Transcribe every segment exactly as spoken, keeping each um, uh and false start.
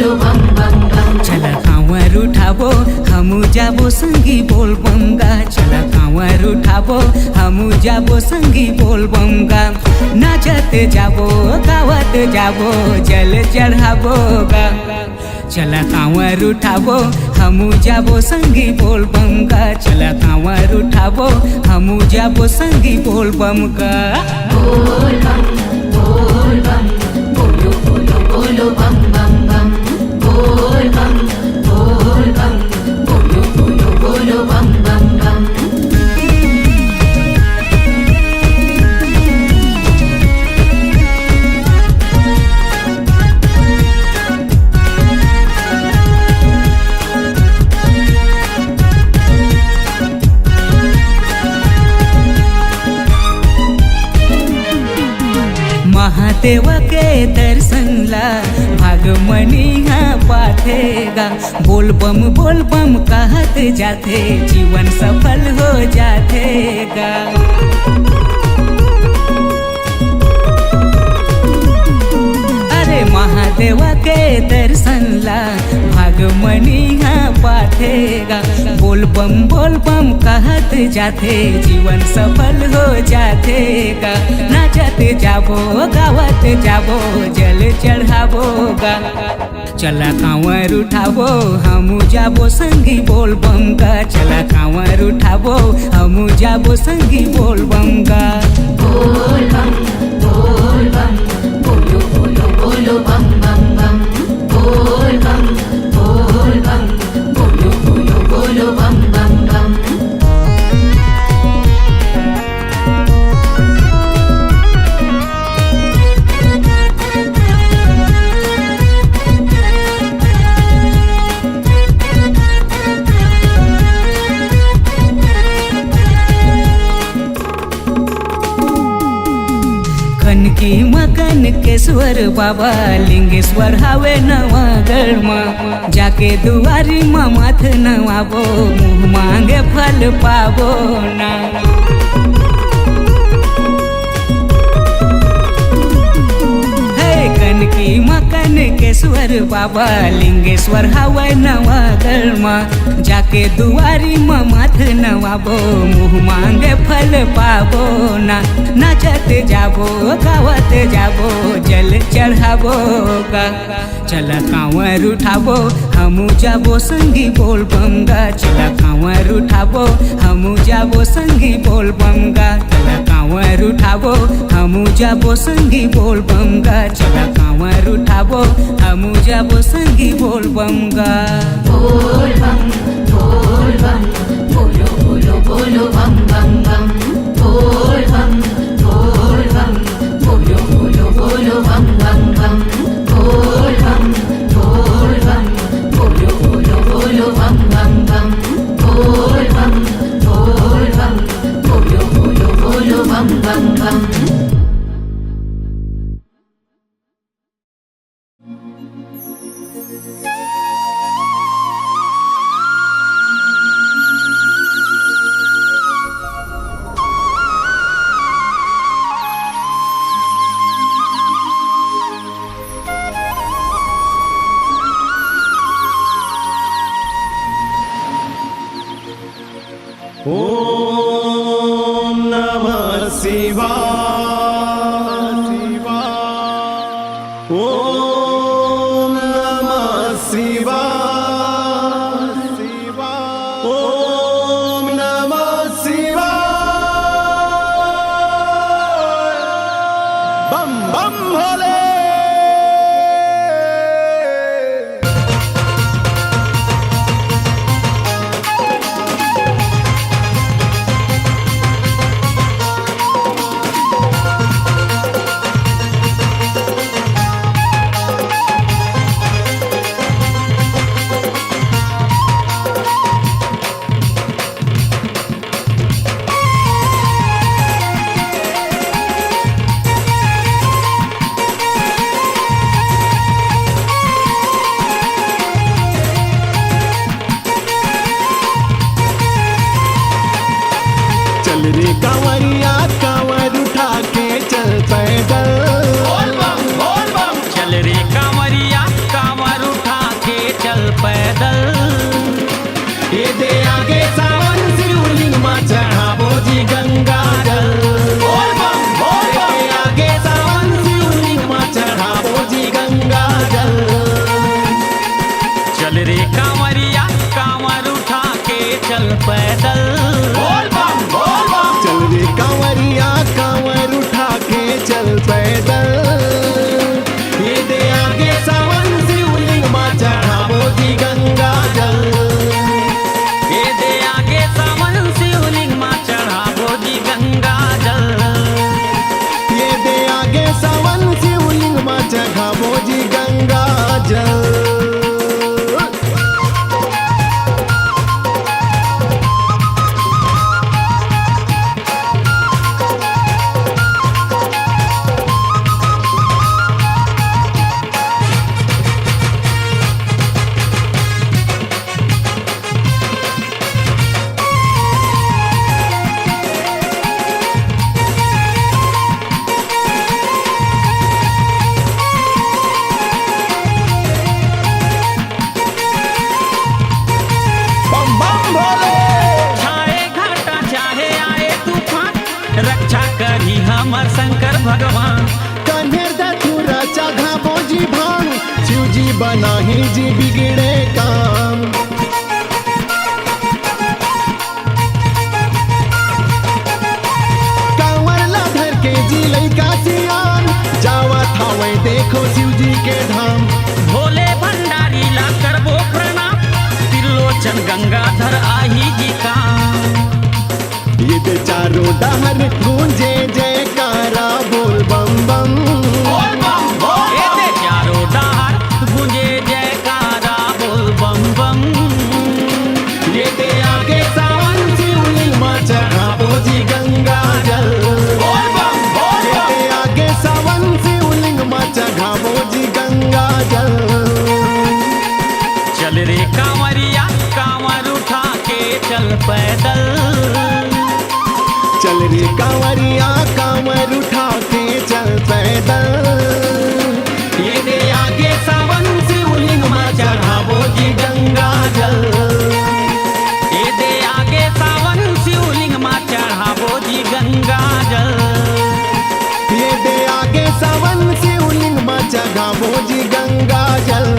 चला कांवर उठाबो, हमू जाबो संगी बोल बम गा। चला कांवर उठाबो, हमू जाबो संगी बोल बम गा। नाचत जाबो, गावत जाबो, जल चढ़ाबो गा। चला कांवर उठाबो, हमू जाबो संगी बोल बम गा। चला कांवर उठाबो, हमू जाबो संगी बोल बम गा। बोल बम, बोल बम, बोलो, बोलो, बोलो बम, बम, बम। बोल बम, बोल बम, बोलो, बोलो, बोलो बम, बम, बम। महादेव के दर्शन ला भाग मनी हा पाथे गा। बोल बम, बोल बम कहत जाथे, जीवन सफल हो जाथे गा। अरे महादेव के दर्शन ला भाग मनी हा पाथे गा। बोल बम, बोल बम कहत जाथे, जीवन सफल हो जाथे गा। नाचत जाबो, गावत जाबो, जल चढ़ाबो गा। चला कांवर उठाबो, हमू जाबो संगी बोल बम गा। चला कांवर उठाबो, हमू जाबो संगी बोल बम गा। बोल बम, बोल बम, बोलो, बोलो, बोलो बम, बम, बम। बोल बम, बोल बम, बोलो, बोलो, बोलो बम, बम, बम। कनकी म कनकेश्वर बाबा, लिंगेश्वर हावे नवागढ़ म। जाके दुआरी म माथ नवाबो, मुँह मांगे फल पाबो ना। हे कनकी म कनकेश्वर बाबा, लिंगेश्वर हावे नवागढ़ म। जाके दुआरी म माथ नवाबो, मुँह मांगे फल पाबो ना। नाचत जाबो, गावत जाबो, जल चढ़ाबो गा। चला कांवर उठाबो, हमू जाबो संगी बोल बम गा। चला कांवर उठाबो, हमू जाबो संगी बोल बम गा। चला कांवर उठाबो, हमू जाबो संगी बोल बम गा। चला कांवर उठाबो, हमू जाबो संगी बोल बम गा। बोल बम, बोल बम, बोलो, बोलो, बोलो बम, बम, बम। बोल बम, बोल बम, बोलो, बोलो, बोलो बम, बम, बम। बोल बम, बोल बम, बोलो, बोलो, बोलो बम, बम, बम। बोल बम, बोल बम, बोलो, बोलो, बोलो बम, बम, बम। ॐ नमः शिवाय। ॐ नमः शिवाय। ॐ नमः शिवाय। बम बम भोले। के सावन शिवलिंग मा चढ़ाबो जी गंगा जल। बोल बम, बोल बम। के आगे सावन शिवलिंग मा चढ़ाबो जी गंगा जल। चल रे कांवरिया, कांवर उठा के चल पैदल। बोल बम, बोल बम। चल रे कांवरिया, कांवर उठा के चल पैदल। ये दे आगे सावन शिवलिंग मा चढ़ाबो जी गंगा जल। ये दे आगे सावन शिवलिंग मा चढ़ाबो जी गंगा जल। ये दे आगे सावन शिवलिंग मा चढ़ाबो जी गंगा जल। बम बम भोले। छाए घाटा चाहे आए तूफान, रक्षा करी हमर शंकर भगवान। कन्हेर धतूरा चघाबो जी भांग, शिव जी बनाही जी बिगड़े काम। कांवर ला धर के जी लइका सियान, जावत हावय देखो शिव जी के धाम। भोले भंडारी ला करबो प्रणाम, त्रिलोचन गंगाधर आही जी काम। ये दे चारों डहर गूंजे जयकारा, बोल बम बम। बोल बम, बोल ये बम। दे चारों डहर गूंजे जयकारा, बोल बम बम। ये दे आगे सावन शिवलिंग मा चढ़ाबो जी गंगा जल। बोल बम, बोल ये बम। दे आगे सावन शिवलिंग मा चढ़ाबो जी गंगा जल। चल रे कांवरिया, कांवर उठा के चल पैदल। चल रे कांवरिया, कांवर उठा के चल पैदल। ये दे आगे सावन शिवलिंग मा चढ़ाबो जी गंगा जल। ये दे आगे सावन शिवलिंग मा चढ़ाबो जी गंगा जल। ये दे आगे सावन शिवलिंग मा चढ़ाबो जी गंगा जल।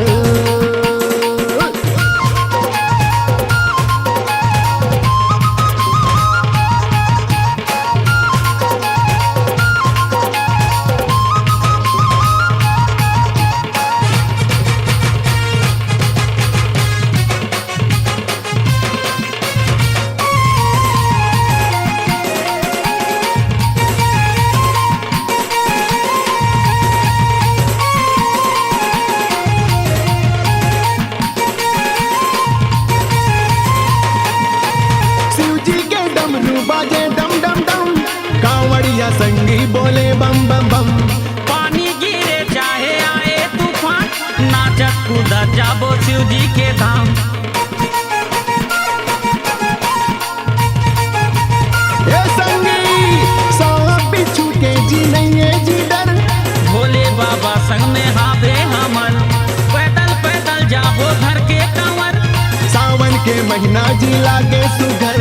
शिव जी के डमरू बाजे डम डम डम, कांवड़िया संगी बोले बम बम बम। पानी गिरे चाहे आए तूफान, नाचत कूदत जाबो शिव जी के धाम। ए संगी, सांप बिच्छू के जी नइये जी डर। भोले बाबा संग में हावे हमन, पैदल पैदल जाबो धर के कांवर। सावन के महीना जी लागे सुघर,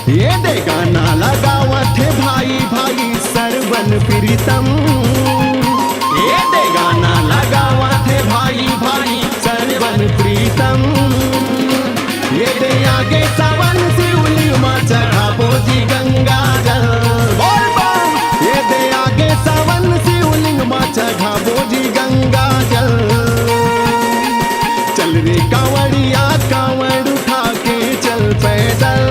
ये दे गाना लगावत हे भाई भाई सरवन प्रीतम। ये दे गाना लगावत हे भाई भाई सरवन प्रीतम। ये दे आगे सावन शिवलिंग मा चढ़ाबो जी गंगा जल। बोल बम। ये दे आगे सावन शिवलिंग मा चढ़ाबो जी गंगा जल। चल रे कांवड़िया कांवड़ उठा के चल पैदल।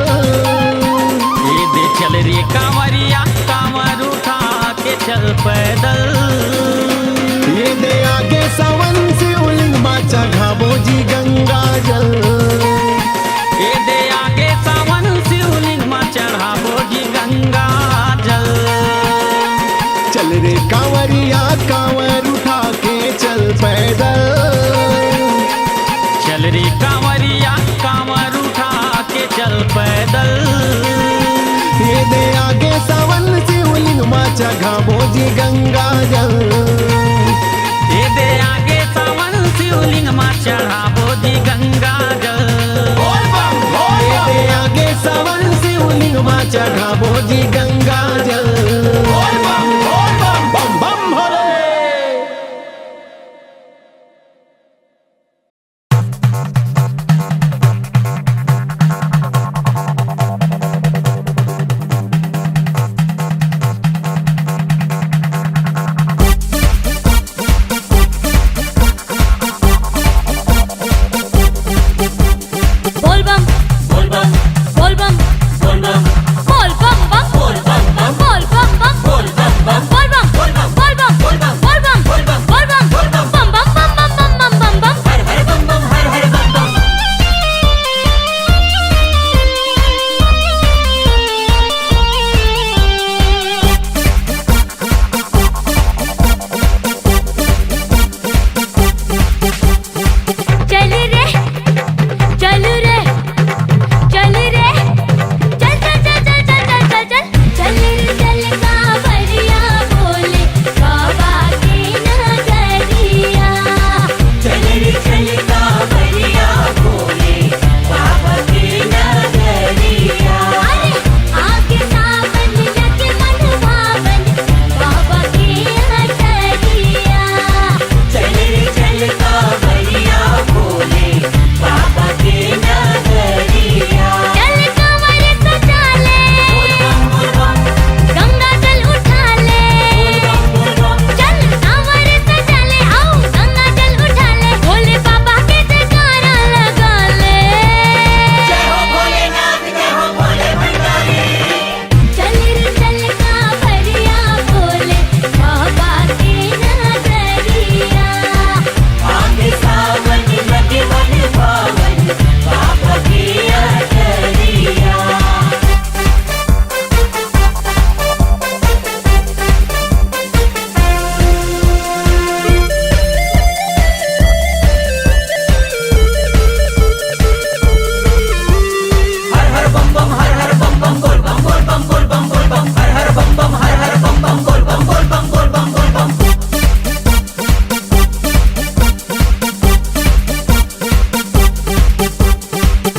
ये दे चल रे कांवरिया कांवर उठा के चल पैदल। ये दे आगे सावन शिवलिंग मा चढ़ाबो जी गंगा जल। ये दे आगे सावन शिवलिंग मा चढ़ाबो जी गंगा जल। चल रे कांवरिया कांवर उठा के चल पैदल। चल रे कांवरिया कांवर उठा के चल पैदल। ये दे आगे सावन शिवलिंग मा चढ़ाबो जी गंगा जल। ये दे आगे सावन शिवलिंग मा चढ़ाबो जी गंगा जल। बोल बम, बोल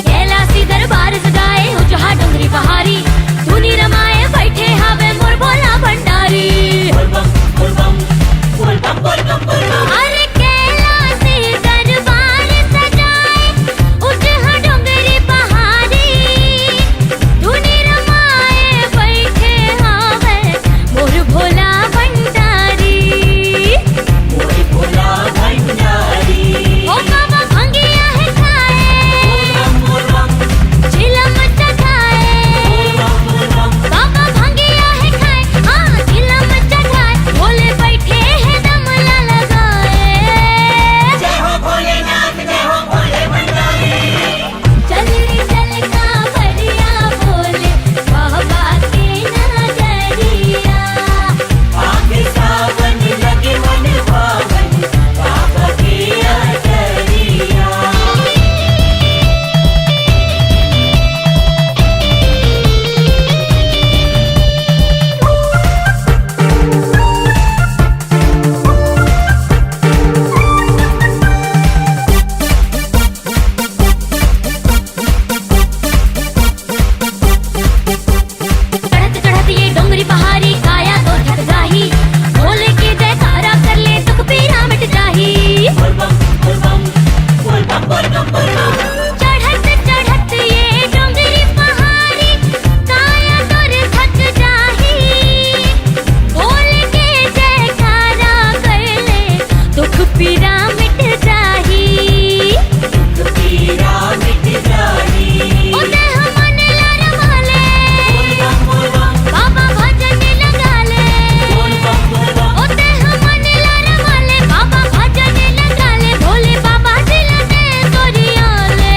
कैलासी दरबार सजाए उजहा डोंगरी पहारी, धुनी रमाए बैठे हावे मोर भोला भंडारी। अरे कैलासी दरबार सजाए उजहा डोंगरी पहारी, धुनी रमाए बैठे हावे मोर भोला भंडारी। ओ बाबा भंगिया हे खाए, चिलम चढ़ाए। बाबा भंगिया हे खाए, हाँ, चिलम चढ़ाए। भोले बैठे हे दम ला लगाए। चल रे चल कांवरिया बोले बाबा के नगरिया। चढ़त चढ़त ये डोंगरी पहाड़ी काया तो थक जाही, भोले के जयकारा कर ले दुख पीरा मिट जाही। चढ़त चढ़त ये डोंगरी पहाड़ी काया तोर थक जाही, भोले के जयकारा कर ले दुख पीरा मिट जाही। ओ देह मन ला रमाले, बाबा भजन लगा ले। ओ देह मन ला रमाले, बाबा भजन लगा ले। भोले बाबा दिल दे तोरिया ले।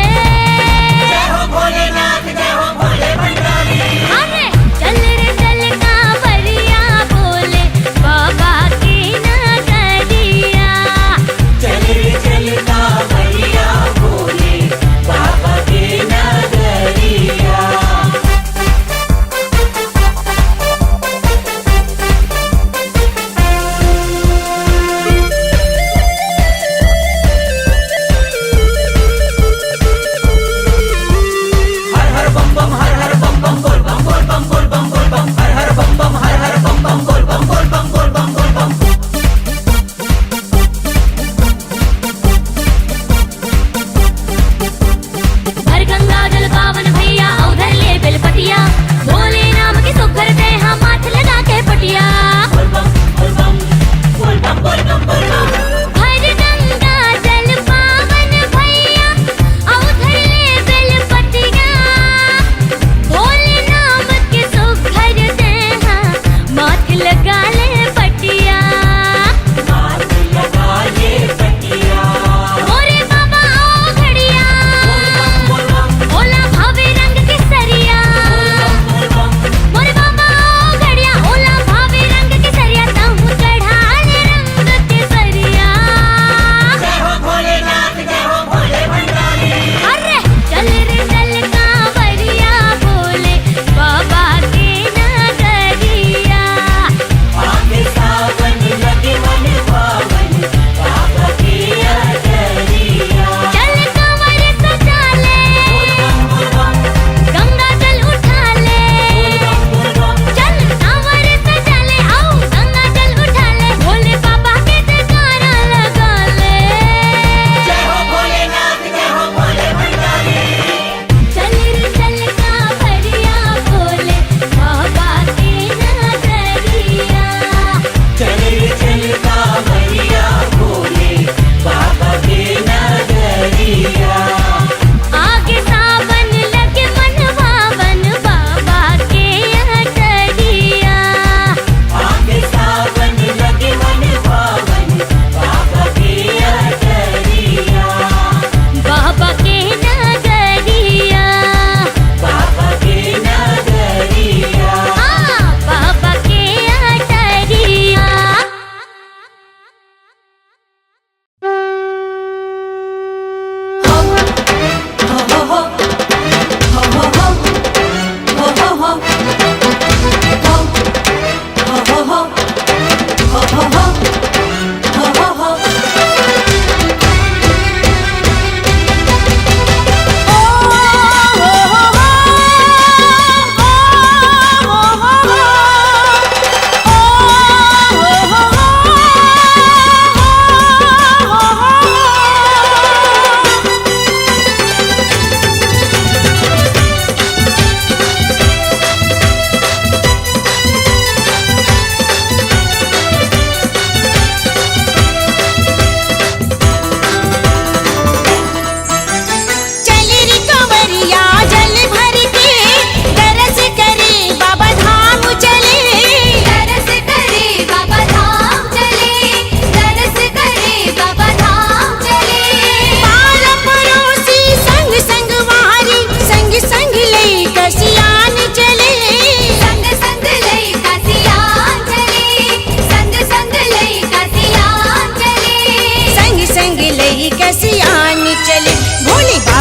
अरे चल रे चल कांवरिया बोले बाबा के नगरिया।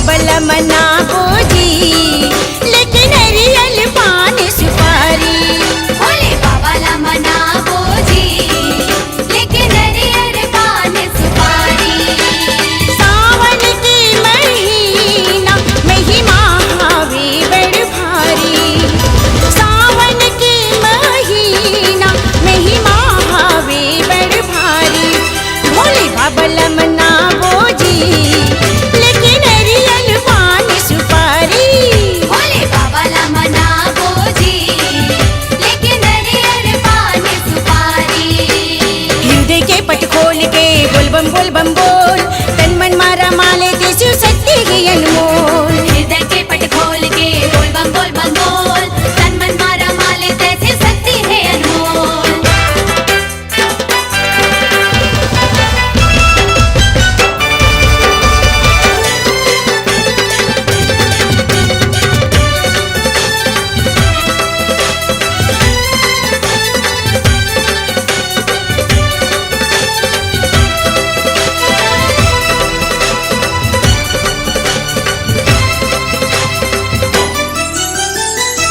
बाबा ला मनाबो जी, लेके नरियल पान सुपारी। भोले बाबा ला मनाबो जी, लेके नरियल पान सुपारी। सावन के महीना महिमा हावे बड़ भारी। सावन के महीना महिमा हावे बड़ भारी। भोले बाबा ला मनाबो जी, लेके नरियल पान सुपारी। भोले बाबा ला मनाबो जी, लेके नरियल पान सुपारी। हृदय के पट खोल के बोल बम, बोल बम, बोल। तन मन मा रमा ले ते शिव शक्ति ही अनमोल। हृदय के पट खोल के बोल बम, बोल बम, बोल। तन मन मा रमा ले ते शिव शक्ति है अनमोल।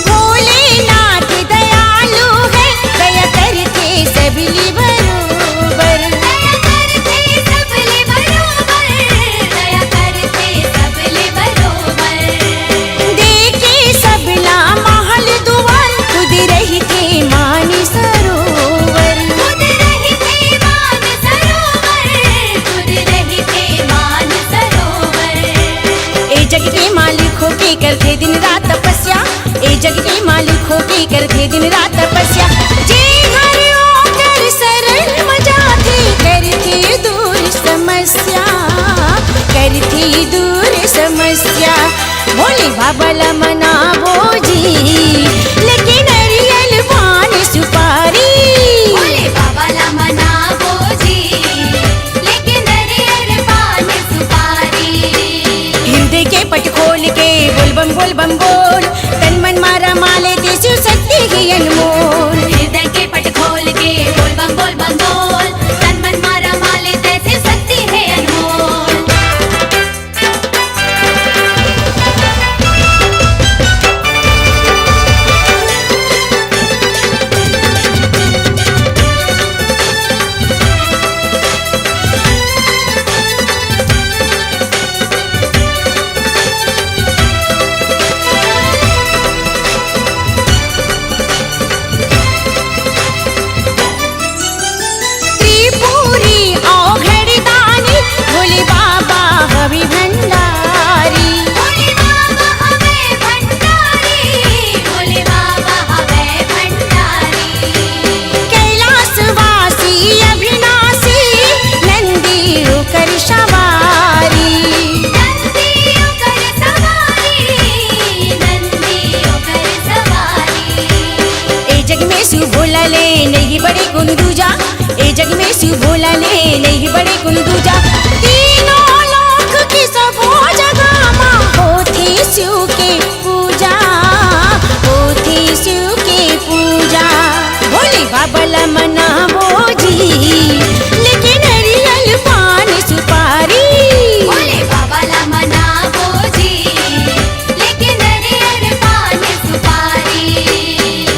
भोलेनाथ दयालु है, दया करथे सबले बरोबर। दया करथे सबले बरोबर, दया करथे सबले बरोबर। देके सबला महल दुआर, खुद रहिथे मान सरोवर। खुद रहिथे मान सरोवर, खुद रहिथे मान सरोवर। ए जग के मालिक होके करथे दिन रात तपस्या, ए जग के मालिक होके करथे दिन रात तपस्या। जे हर ओकर शरण म जाथे, करथे दूर समस्या, करथे दूर समस्या। भोले बाबा ला मनाबो जी, लेके नरियल पान सुपारी। भोले बाबा ला मनाबो जी, लेके नरियल पान सुपारी। हृदय के पट खोल के बोल बम, बोल बम, बोल। तन मन मा रमा ले ते शिव शक्ति ही अनमोल। हृदय के पट खोल के बोल बम, बोल बम, बोल। तन मन मा रमा ले ते शिव शक्ति है अनमोल। त्रिपुरी औघड़दानी, भोले बाबा हवे भंडारी। भोले बाबा हवे भंडारी, भोले बाबा हवे भंडारी। कैलाशवासी अविनाशी, नंदी ओकर सवारी। नंदी ओकर सवारी, नंदी ओकर सवारी। ए जग में शिव भोला ले नइ बड़े कोनो दूजा, ए जग में शिव भोला ले नइ बड़े कोनो दूजा। तीनों लोक के सबो जगह मा होथे शिव के पूजा, होथे शिव के पूजा। भोले बाबा ला मनाबो जी, लेके नरियल पान सुपारी। भोले बाबा ला मनाबो जी, लेके नरियल पान सुपारी।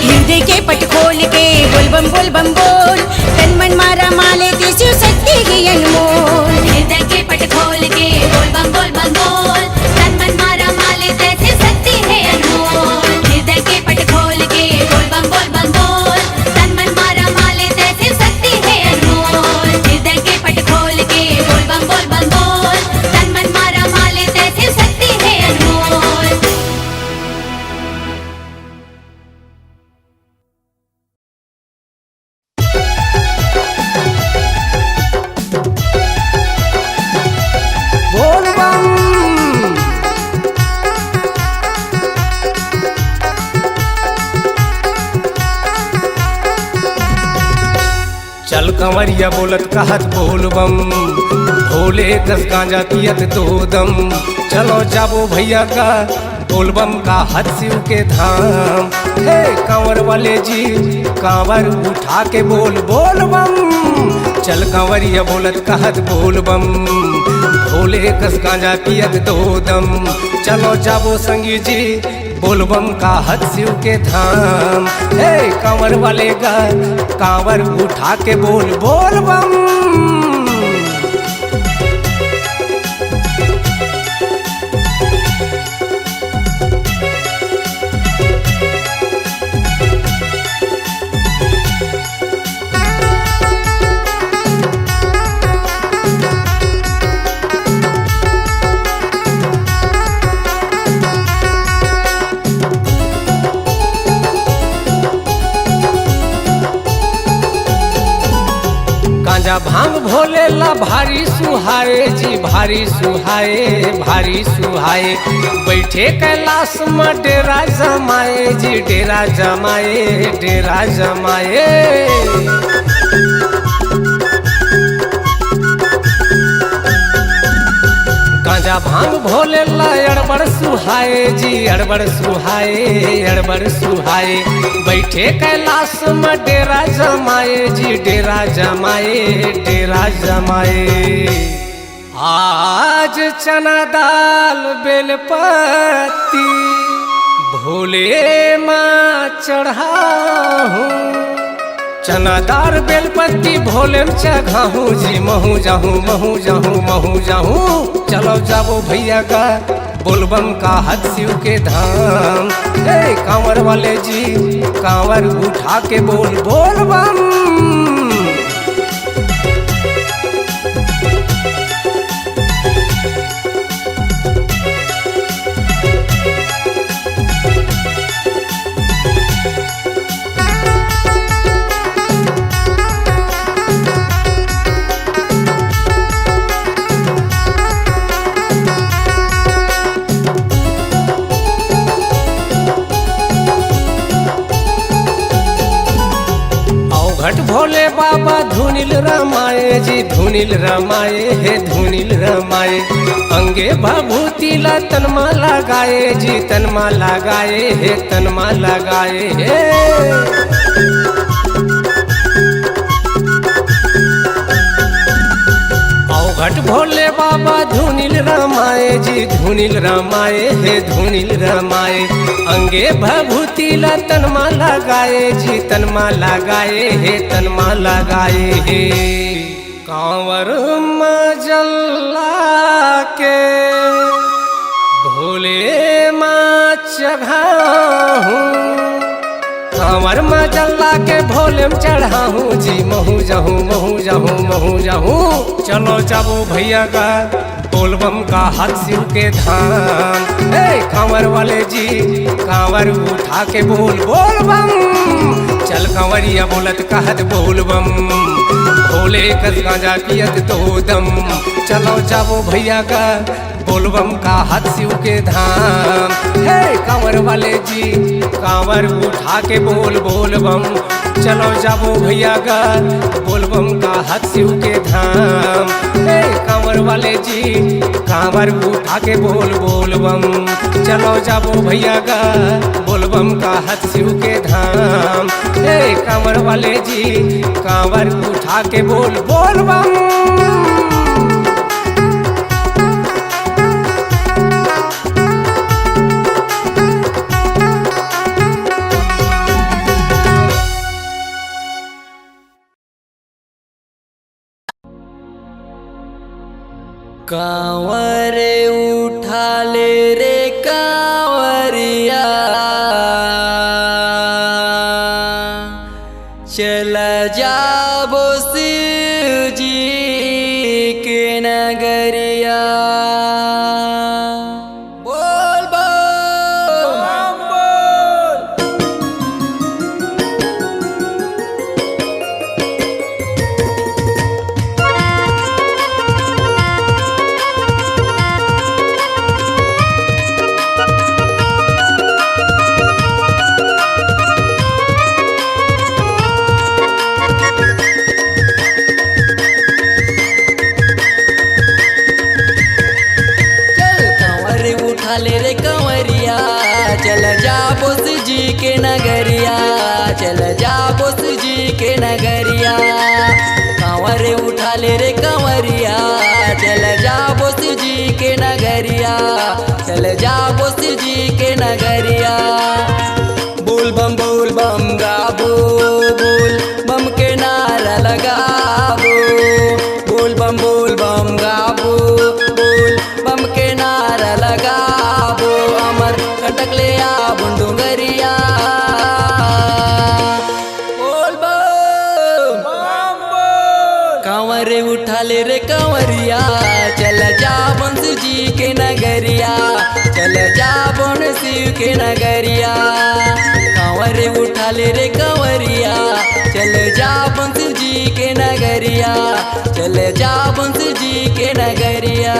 हृदय के पट खोल के बोल बम, बोल बम, बोल। तन मन मा रमा ले ते शिव शक्ति ही अनमोल। हृदय के पट खोल के बोल बम, बोल बम, बोल। तन मन मा रमा ले ते शिव शक्ति है अनमोल। हृदय के पट खोल के बोल बम, बोल बम, बोल। तन मन मा रमा ले ते शिव शक्ति है अनमोल। हृदय के पट खोल के बोल बम, बोल बम, बोल। तन मन मा रमा ले ते शिव शक्ति है अनमोल। बोल बम। चल कंवरिया बोलत कहत बोल बम, भोले कस गांजा पियत दो दम। चलो जाबो भैया का बोल बम का हर शिव के धाम। हे कांवर वाले जी, कांवर उठा के बोल, बोल बम। चल कांवरिया बोलत कहत बोल बम, भोले एकस गांजा पियत दो दम। चलो जाबो संगी जी, बोलबम कहत शिव के धाम। हे कांवर वाले गा, कांवर उठा के बोल, बोलबम। गांजा भांग भोले ला भारी सुहाए जी, भारी सुहाए, भारी सुहाए। बैठे कैलाश म डेरा जमाए जी, डेरा जमाए, डेरा जमाए। गांजा भांग भोले ला अड़बड़ सुहाए जी, अड़बड़ सुहाए, अड़बड़ सुहाए। बैठे कैलाश म डेरा जमाए जी, डेरा जमाए, डेरा जमाए। आज चना दाल बेलपत्ती भोले मा चढ़ाहूँ। चना दाल बेलपत्ती भोले म चघाहूँ जी, महूँ जाहूँ, महूँ जाहूँ, महूँ जाहूँ। चलो जाबो भैया गा, बोलबम कहत शिव के धाम। ए कांवर वाले जी, कांवर उठा के बोल, बोलबम। अवघट भोले बाबा धुनिल रमाए जी, धुनिल रमाए, हे धुनिल रमाए। अंगे भभूति ला तन मा लगाए जी, तन मा लगाए, हे तन मा लगाए, हे। अवघट भोले बाबा धुनिल रमाए जी, धुनिल रमाए, हे धुनिल रमाए। अंगे भभूति ला तन मा लगाए जी, तन मा लगाए, हे तन मा लगाए, हे। कांवर म जल ला के भोले मा चघाहूँ। कांवर म जल ला के भोले म चढ़ाहूँ जी, महूँ जाहूँ, महूँ जाहूँ, महूँ जाहूँ। चलो जाबो भैया गा, बोलबम कहत शिव के धाम। ए कांवर वाले जी, कांवर उठा के बोल, बोलबम। चल कांवरिया बोलत कहत बोलबम। भोले कस गांजा पियत दो दम। चलो जाबो भैया गा, बोलबम कहत शिव के धाम। हे कांवर वाले जी, कांवर उठा के बोल, बोलबम। चलो जाबो भैया गा, बोलबम कहत शिव के धाम। हे कांवर वाले जी, कांवर उठा के बोल, बोलबम। चलो जाबो भैया गा, बोलबम कहत शिव के धाम। हे कांवर वाले जी, कांवर उठा के बोल, बोलबम। कांवर उठा ले रे कांवरिया, चल जाबो शिव जी के नगरिया। बोल बम। चल कांवर उठा ले रे कांवरिया, चल जाबो शिव जी के नगरिया, चल जाबो शिव जी के नगरिया। कांवर उठा ले रे कांवरिया, चल जाबो शिव जी के नगरिया, चल जाबो शिव जी के नगरिया। बोल बम बोल बम गाबो, बोल बम के नारा लगाबो। बोल बम बोल बम गाबो, बोल बम के नारा लगाबो। अमर कंटक ले आबो डोंगरिया। बोल बम। बम बोल। कांवर उठा ले रे कांवरिया, चल जाबो शिव जी के नगरिया, चल जाबो शिव के नगरिया। कांवर उठा ले रे कांवरिया, चल जाबो शिव जी के नगरिया, चल जाबो शिव जी के नगरिया।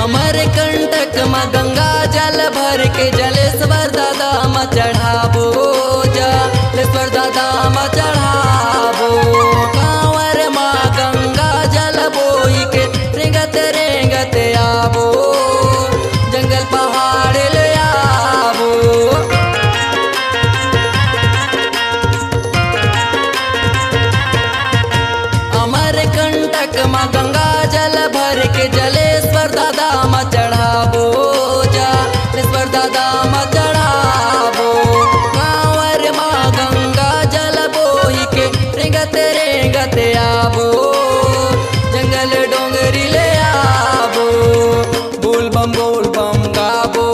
अमरकंटक म गंगा जल भर के जलेश्वर दादा म चढ़ाबो, जलेश्वर दादा म चढ़ाबो। कांवर म गंगा जल बोही के रेंगत रेंगत आबो, जंगल पहाड़ ले आबो। अमरकंटक म गंगा जल भर के जलेश्वर दादा म चढ़ाबो, जलेश्वर दादा म चढ़ाबो। कांवर म गंगा जल बोही के रेंगत रेंगत आबो, जंगल डोंगरी ले आबो। बोल बम बोल बम गाबो,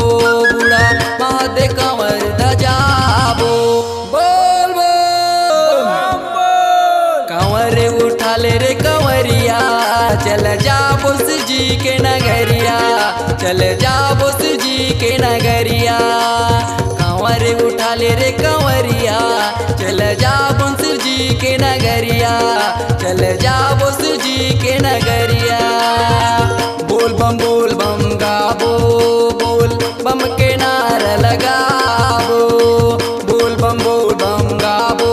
बूढ़ा महादेव कांवर धजाबो। बोल बम। कांवर उठा ले रे कांवरिया, चल जाबो शिव जी के नगरिया, चल जाबो शिव जी के नगरिया। कांवर उठा ले रे कांवरिया, चल जाबो शिव जी के नगरिया, चल जाबो शिव जी के नगरिया। बोल बम बोल बम गाबो, बोल बम के नारा लगाबो। बोल बम बोल बम गाबो,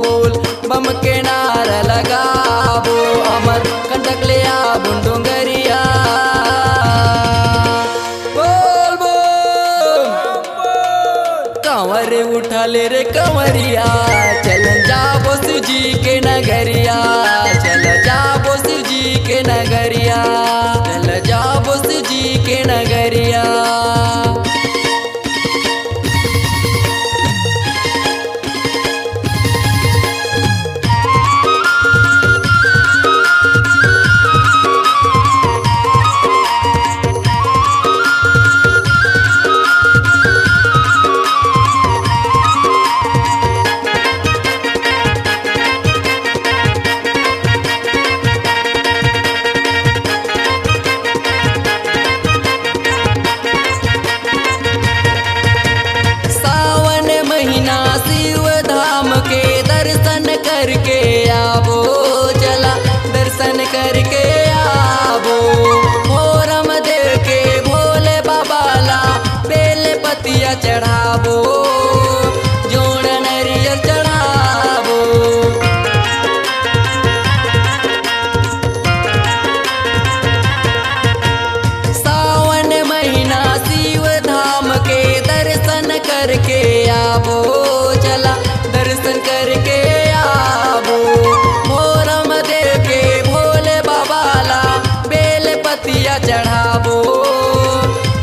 बोल बम के नारा लगाबो। अमरकंटक ले आबो डोंगरिया। बोल बम। कांवर उठा ले रे कांवरिया, चल जाबो शिव जी के नगरिया, चल जाबो शिव जी के नगरिया, चल जाबो शिव जी के नगरिया। सावन महीना शिव धाम के दर्शन करके आबो, चला दर्शन करके आबो। भोरम देव के भोले बाबा ला बेल पतिया चढ़ाबो, जोड़ नरियर चढ़ाबो। सावन महीना शिव धाम के दर्शन करके आबो, चला दर्शन करके आबो। भोरम देव के भोले बाबा ला बेल पतिया चढ़ाबो,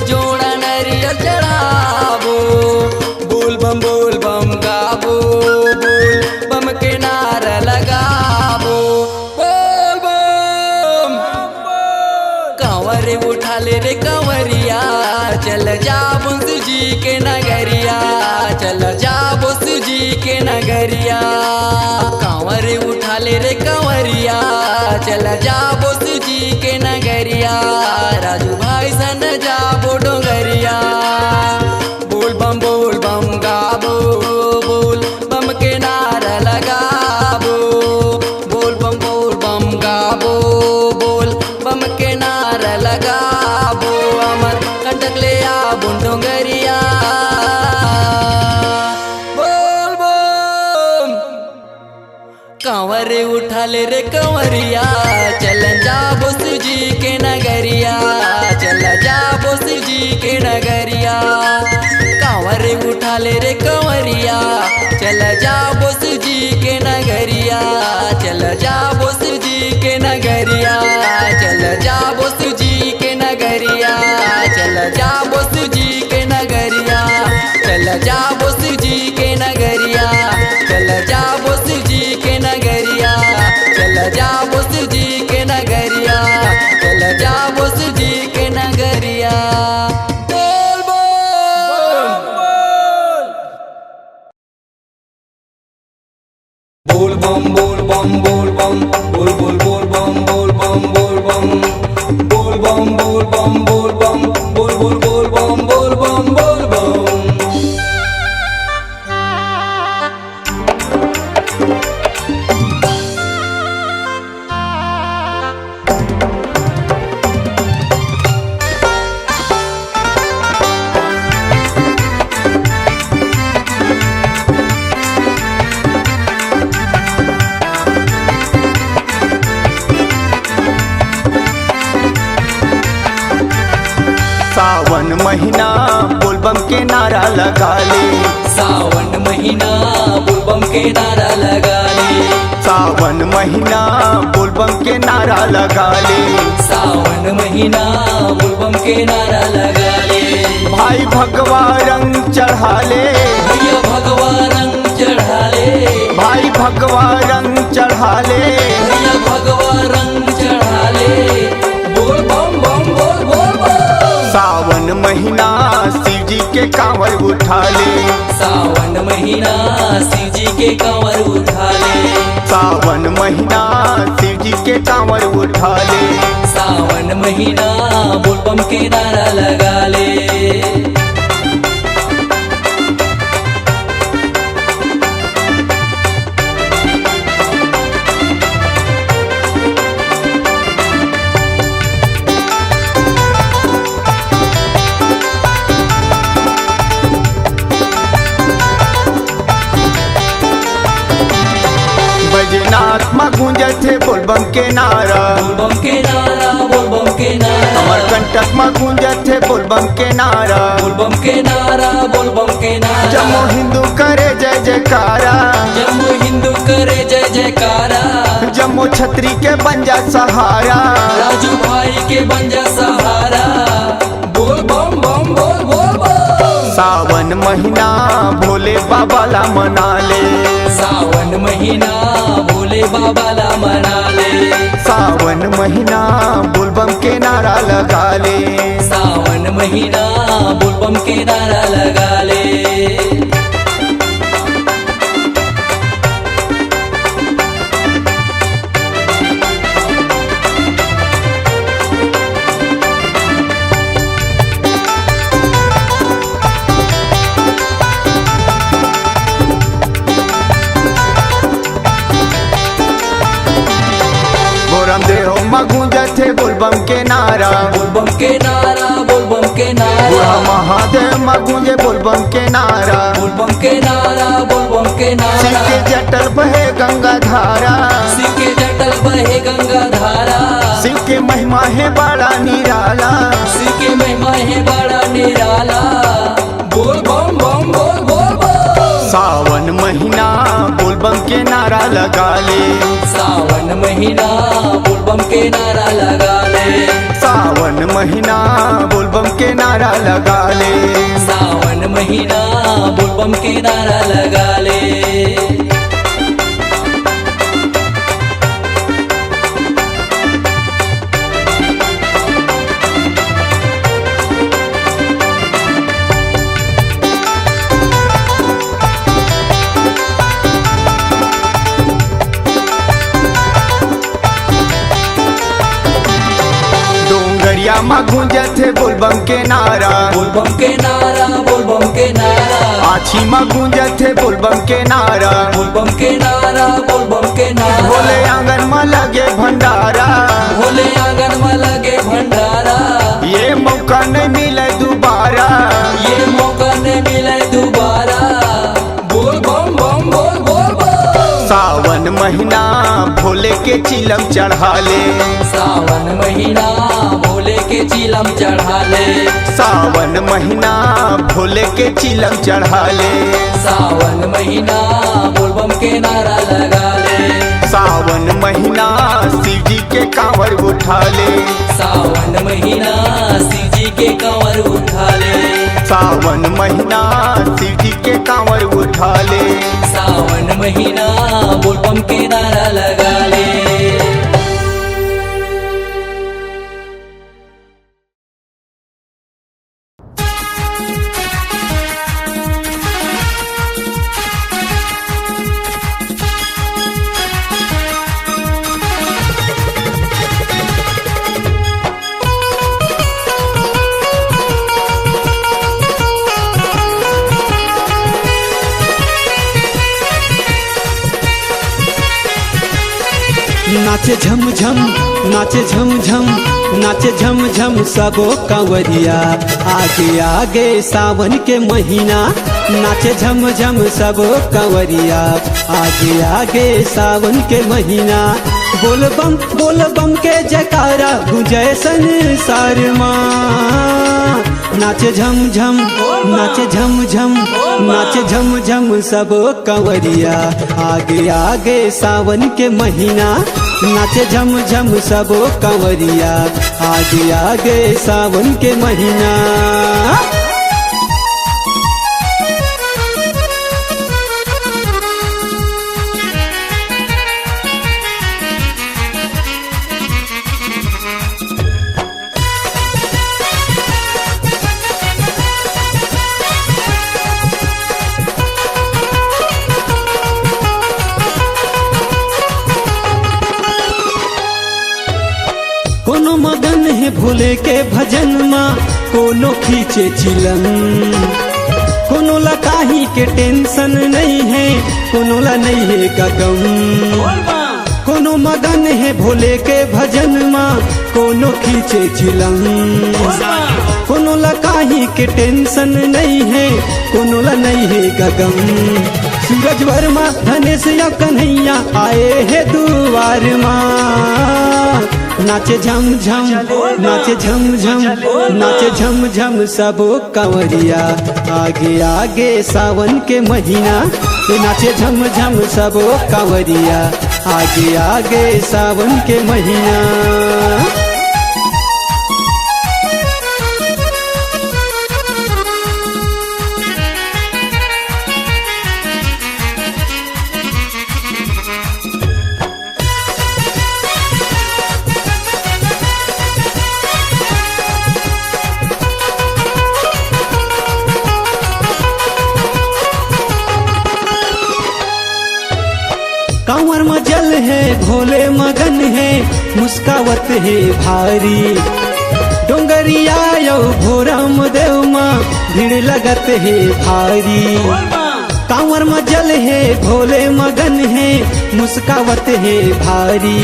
जोड़ा नरियर चढ़ाबो। बोल बम बोल बम गाबो, बोल बम के नारा लगाबो। बोल बम। कांवर उठा ले रे कांवरिया, चल जाबो शिव जी के नगरिया, चल जाबो शिव जी के नगरिया। कांवर उठा ले रे कांवरिया, चल जाबो शिव जी के नगरिया। राजू भाई सन जाबो डोंगरिया, बोल बम बोल बम गाबो, बोल बम के नारा लगाबो। बोल बम बोल बम गाबो, बोल ले रे कंवरिया, चल जाबो शिव जी के नगरिया, चल जाबो शिव जी के नगरिया। कांवर उठा ले रे कंवरिया, चल जाबो शिव जी के नगरिया, चल जाबो शिव जी के नगरिया, चल जाबो शिव जी के नगरिया, चल जाबो शिव जी के नगरिया, चल जाबो शिव जी के नगरिया, चल जाबो शिव जी के नगरिया, चल जाबो शिव जी के नगरिया, चल जाबो शिव जी के नगरिया। बोल बोल। बोल बम बोल बम बोल बम, बोल बोल बोल बम बोल बम बोल बम, बोल बम बोल बम बोल बम, बोल बोल बोल बम बोल बम बोल बम। सावन महीना बोलबम के नारा लगा ले। सावन महीना बोलबम के नारा लगा ले। सावन महीना बोलबम के नारा लगा ले। सावन महीना बोलबम के नारा लगा ले। भाई भगवा रंग चढ़ा ले। भैया भगवा रंग चढ़ा ले। भाई भगवा रंग चढ़ा ले। भैया भगवा रंग चढ़ा ले। बोल बम बम बोल बोल बम। सावन महीना शिव जी के कांवर उठा ले। सावन महीना शिव जी के कांवर उठा ले। सावन महीना शिव जी के कांवर उठा ले। सावन महीना बोलबम के नारा लगा ले। बैजनाथ म गूंजत हे बोलबम के नारा। बोलबम के नारा, बोलबम के नारा। अमरकंटक म गूंजत हे बोलबम के नारा। बोलबम के नारा, बोलबम के नारा। जम्मो हिंदू करे जय जयकारा। जम्मो हिंदू करे जय जयकारा। जम्मो छतरी के बन जा सहारा। राजू भाई के बन जा सहारा। बोल बम बम बोल बोल बम। सावन महीना भोले बाबा ला मना ले। सावन महीना भोले बाबा ला मना ले। सावन महीना बोलबम के नारा लगा ले। सावन महीना बोलबम के नारा लगा ले। भोरमदेव म गूंजत हे बोलबम के नारा। बोलबम के नारा, बोलबम के नारा। बूढ़ा महादेव म गूंजे बोलबम के नारा। बोलबम के नारा, बोलबम के नारा। शिव के जटल बहे गंगा धारा। शिव के जटल बहे गंगा धारा। शिव के महिमा हे बड़ा निराला। शिव के महिमा हे बड़ा निराला। बोल बम बम बोल बोल बम। सावन महीना बोलबम के नारा लगा ले। सावन महीना बोलबम के नारा लगा ले। सावन महीना बोलबम के नारा लगा ले। सावन महीना बोलबम के नारा लगा ले। डोंगरिया म गूंजत हे बोलबम के नारा। बोलबम के नारा, बोलबम के नारा। आछी म गूंजत हे बोलबम के नारा। बोलबम के नारा, बोलबम के नारा। भोले आंगन म लगे भंडारा। भोले आंगन म लगे भंडारा। ये मौका नहीं मिले दोबारा। ये मौका नहीं मिले दोबारा। बोल बम बम बोल बोल बम। सावन महीना भोले के चिलम चढ़ा ले। सावन महीना भोले के चिलम चढ़ा ले। सावन महीना भोले के चिलम चढ़ा ले। सावन महीना बोलबम के नारा लगा ले। सावन महीना शिव जी के कांवर उठा ले। सावन महीना शिव जी के कांवर उठा ले। सावन महीना शिव जी के कांवर उठा ले। सावन महीना बोलबम के नारा लगा ले। नाचे झम झम, नाचे झम झम, नाचे झम झम सबो कंवरिया। आगे आगे सावन के महीना, नाचे झम झम सबो कंवरिया। आगे आगे सावन के महीना, बोल बम बोल बम के जयकारा गूंजे संसार मा। नाचे झम झम, नाचे झम झम, नाचे झम झम सबो कंवरिया। आगे आगे सावन के महीना, नाचे झम झम सबो कंवरिया। आगे आगे सावन के महीना। कोनो मगन हे भोले के भजन मा, कोनो खींचे चिलम, कोनो लकाही के टेंशन नहीं है, कोनो ला नहीं है का गम। कोनो मगन हे भोले के भजन मा, कोनो खींचे चिलम, कोनो लकाही के टेंशन नहीं है, कोनो ला नहीं है का गम। सूरज वर्मा धनेश या कन्हैया आए हे दुआर मा। नाचे झम झम, नाचे झम झम, नाचे झम झम सबो कंवरिया। आगे आगे सावन के महीना, ए नाचे झम झम सबो कंवरिया। आगे आगे सावन के महीना। कांवर म जल हे, भोले मगन हे, मुस्कावत हे भारी। डोंगरिया अउ भोरम देव म भीड़ लगत हे भारी। कांवर म जल हे, भोले मगन हे, मुस्कावत हे भारी।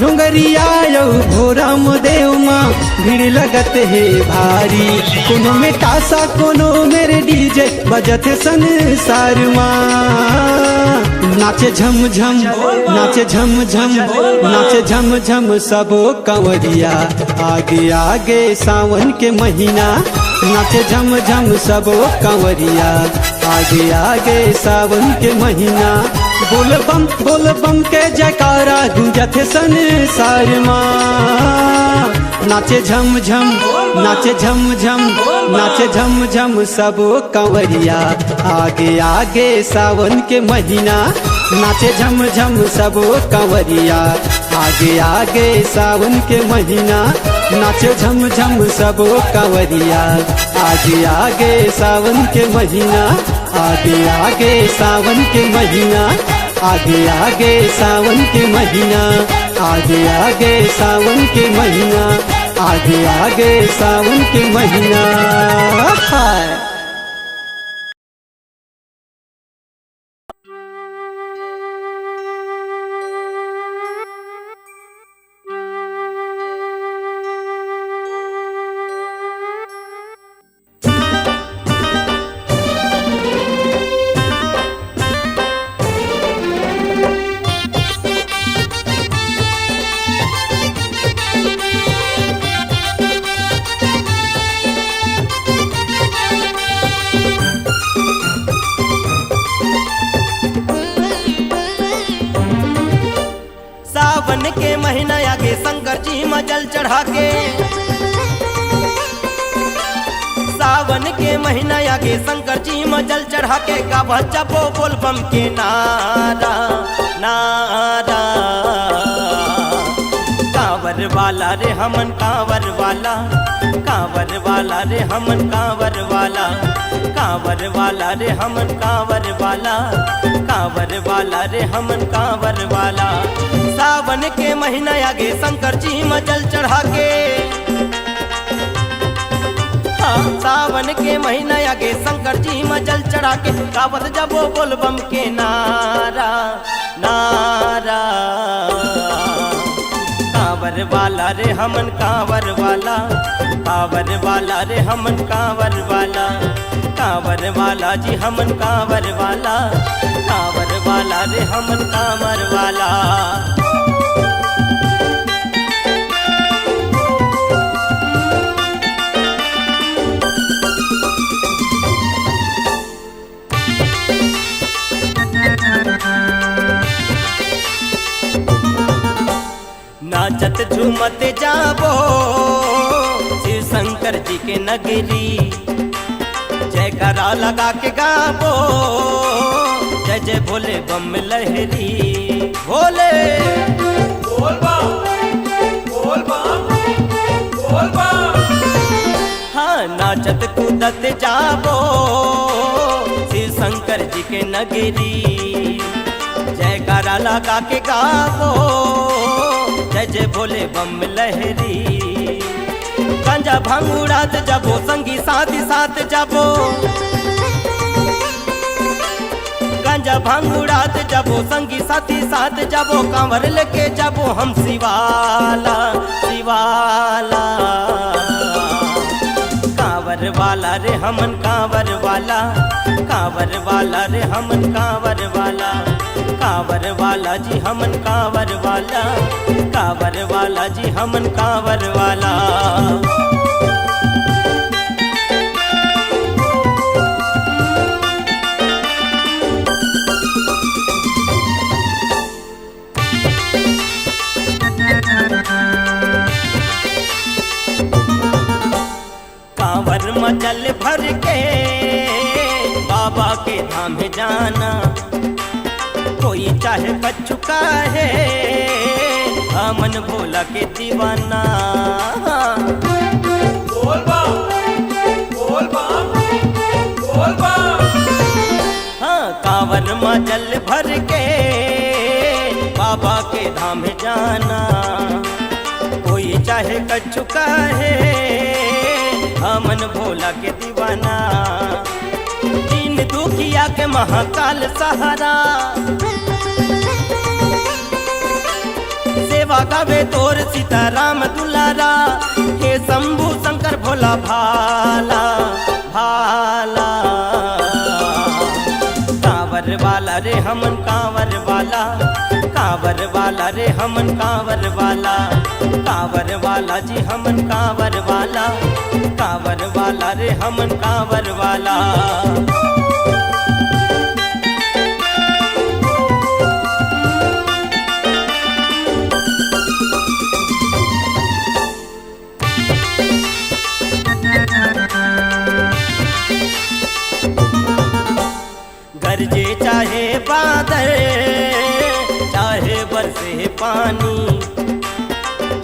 डोंगरिया अउ भोरम देव म भीड़ लगत हे भारी। कोनो में टासा, कोनो मेर डीजे बजत हे संसार मा। नाचे झम झम, नाचे झम झम, नाचे झम झम सबो कंवरिया। आगे आगे सावन के महीना, नाचे झम झम सबो कंवरिया। आगे आगे सावन के महीना, बोल बम बोल बम के जयकारा गूंजत हे संसार मा। नाचे झम झम, नाचे झम झम, नाचे झम झम सबो कंवरिया। आगे आगे सावन के महीना, नाचे झम झम सबो कंवरिया। आगे आगे सावन के महीना, नाचे झम झम सबो कंवरिया। आगे आगे सावन के महीना, आगे आगे सावन के महीना, आगे आगे सावन के महीना, आगे आगे सावन के महीना, आगे आगे सावन के महीना। हाय। जल चढ़ा के, सावन के महीना आगे शंकर जी म जल चढ़ा के गावत जाबो बोलबम के नारा, नारा। कांवर वाला रे हमन कांवर वाला, कांवर वाला रे हमन कांवर वाला, कांवर वाला रे हमन कांवर वाला, कांवर वाला रे हमन कांवर वाला। सावन के महीना आगे शंकर जी म जल चढ़ा के, हाँ, सावन के महीना आगे शंकर जी म जल चढ़ा के गावत जाबो बोलबम के नारा, नारा। कांवर वाला रे हमन कांवर वाला, कांवर वाला रे हमन कांवर वाला, कांवर वाला जी हमन कांवर वाला, कांवर वाला रे हमन कांवर वाला। नाचत झूमत जाबो शिव शंकर जी के नगरी, जयकारा लगा के गाबो जय जय भोले बम लहरी। भोले बोल बम, बोल बम, बोल बम। हाँ, नाचत कूदत जाबो शिव शंकर जी के नगरी, जयकारा लगा के गाबो जय जय भोले बम लहरी। गांजा भांग उड़ात जाबो संगी साथी साथ जाबो, गांजा भांग उड़ात जाबो संगी साथी साथ जाबो, कांवर लेके जाबो हम शिवाला, शिवाला। कांवर वाला रे हमन कांवर वाला, कांवर वाला रे हमन कांवर वाला, कांवर वाला जी हमन कांवर वाला, कांवर वाला जी हमन कांवर वाला। कांवर म जल भर के बाबा के धाम जाना, कोई चाहे कछु काहे, हमन भोला के दीवाना। बोल बम, बोल बम, बोल बम। हाँ, कांवर म जल भर के बाबा के धाम जाना, कोई चाहे कछु काहे, हमन भोला के दीवाना। दीन दुखिया के महाकाल सहारा, सेवा गावे तोर सीताराम दुलारा। हे शंभू शंकर भोला भाला, भाला। कांवर वाला रे हमन कांवर वाला, कांवर वाला रे हमन कांवर वाला, कांवर वाला जी हमन कांवर वाला, कांवर वाला रे हमन कांवर वाला। गरजे चाहे बादल, चाहे बरसे पानी,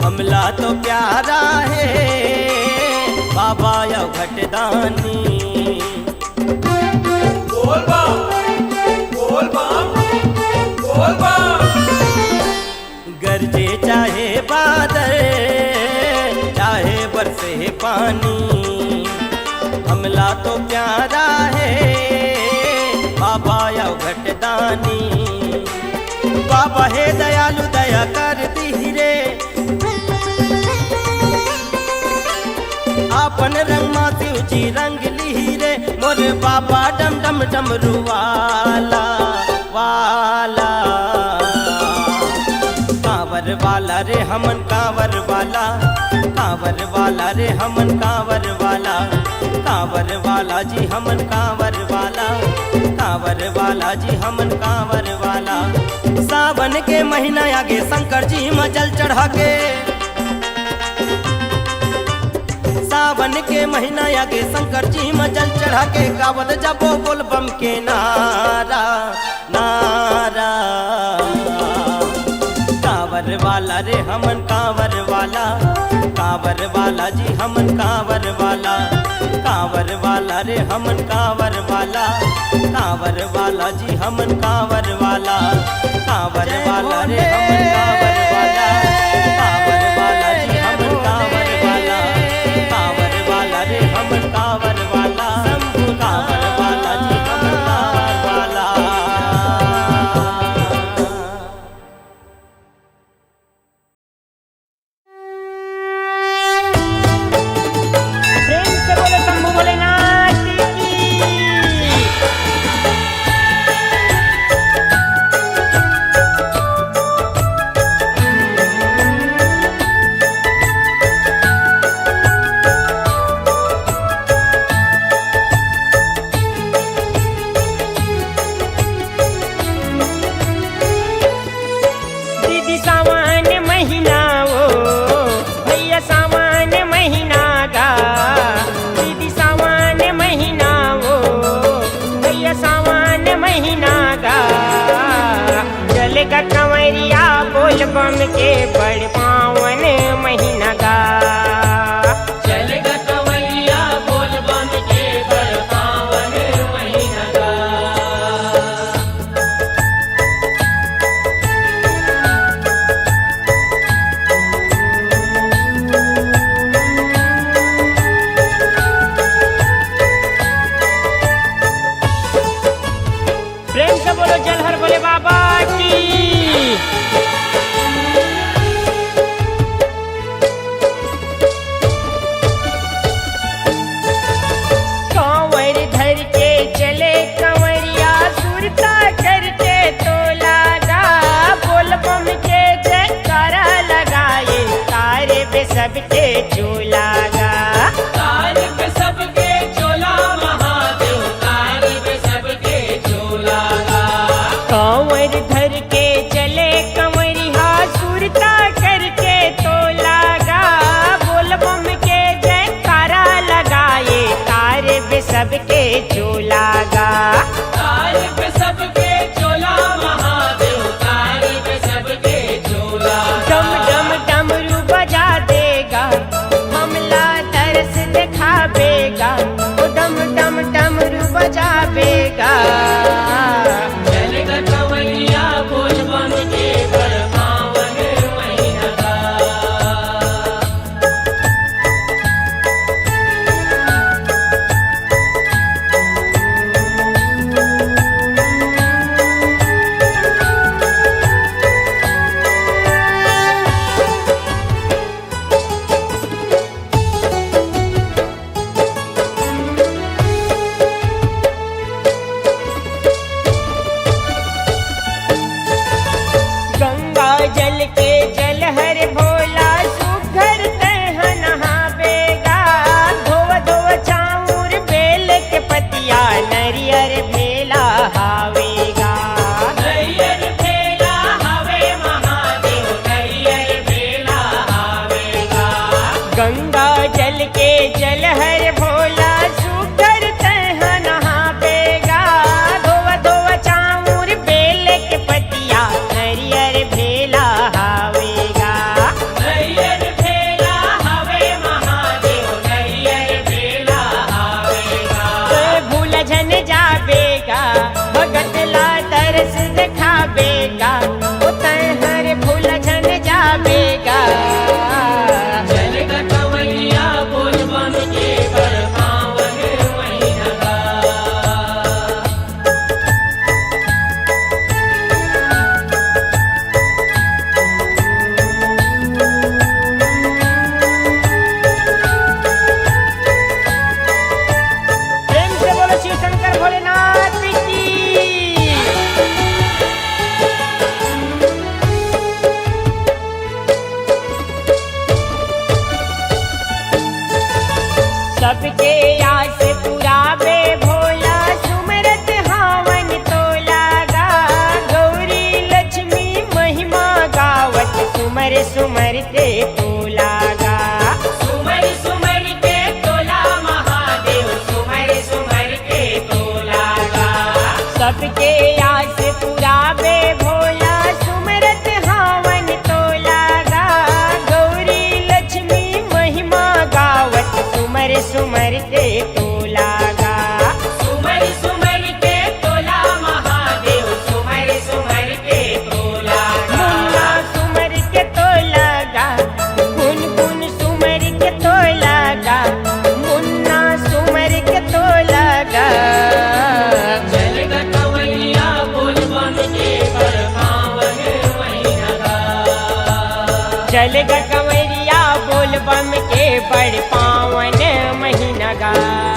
हमला तो प्यारा हे बाबा अवघट दानी। बोल बम, बोल बम, बोल बम। गरजे चाहे बादल, चाहे बरसे पानी, हमला तो प्यारा हे बाबा अवघट दानी। बाबा हे दयालु दया कर दिही रे, आपन रंग मा शिव जी रंग लिही रे, मोर बाबा डम डम डमरू वाला, वाला। कांवर वाला रे हमन कांवर वाला, कांवर वाला रे हमन कांवर वाला, कांवर वाला जी हमन कांवर वाला, कांवर वाला जी हमन कांवर वाला। सावन के महीना आगे शंकर जी म जल चढ़ा के, सावन के महीना आगे, शंकर जी म जल चढ़ा के गावत जाबो बोलबम के नारा, नारा। कांवर वाला रे हमन कांवर वाला, कांवर वाला जी हमन कांवर वाला, कांवर वाला रे हमन कांवर वाला, कांवर वाला जी हमन कांवर वाला, कांवर वाला रे हमन कांवर वाला, कांवर वाला जी हमन कांवर वाला, कांवर वाला रे हमन कांवर वाला, शंभू कांवर वाला जी हमन कांवर वाला। प्रेम से बोलो शंभू भोलेनाथ की। दीदी सावन महीना वो, भैया सावन महीना गा। दीदी सावन महीना वो, भैया सावन महीना गा। चलेगा कंवरिया बोलबम के बड़ पावन महीना गा। चलेगा कंवरिया बोलबम के बड़ पावन महीना गा। प्रेम से बोलो जलहर भोले बाबा की। कांवर धर के चले कंवरिया, सुरता करके तोला गा। बोलबम के जयकारा लगाए, तारे पे सबके झूला गा। तारे पे सबके झूला महादेव, तारे पे सबके झूला गा। कांवर धर के चले कंवरिया, सुरता करके तोला गा। बोलबम के जयकारा लगाए, तारे पे सबके झूला गा। तारे पे सबके झूला महादेव, तारे पे सबके झूला गा। डम डम डमरू बजा देगा, हमला तरस दिखावेगा, ओ डम डम डमरू बजावेगा। चलेगा कंवरिया बोलबम के बड़ पावन महीना गा। गंगा जल के जलहर भोला, सुघर तैं ह नहाबे गा। धोव धोव चाउर बेल के पतिया, नरियर भेला हावे गा। नरियर भेला हावे महादेव, नरियर भेला हावे गा। गंगा जल के जलहर भोला, सुघर तैं ह नहाबे गा। धोव धोव चाउर बेल के पतिया, नरियर भेला हावे गा। नरियर भेला हावे महादेव, नरियर भेला हावे गा। तैं भूल झन जाबे गा, भगत ला तरस दिखाबे गा। ओ तैं हर भूल झन जाबे गा। चलेगा कंवरिया बोलबम के बड़ पावन महीना गा। प्रेम से बोलो शिव शंकर भोलेनाथ की। सबके आस पुराबे भोला, सुमरत हावन तोला गा। गौरी लक्ष्मी महिमा गावत, सुमर सुमर के तोला गा। सुमर सुमर के के बड़ पावन महीना गा।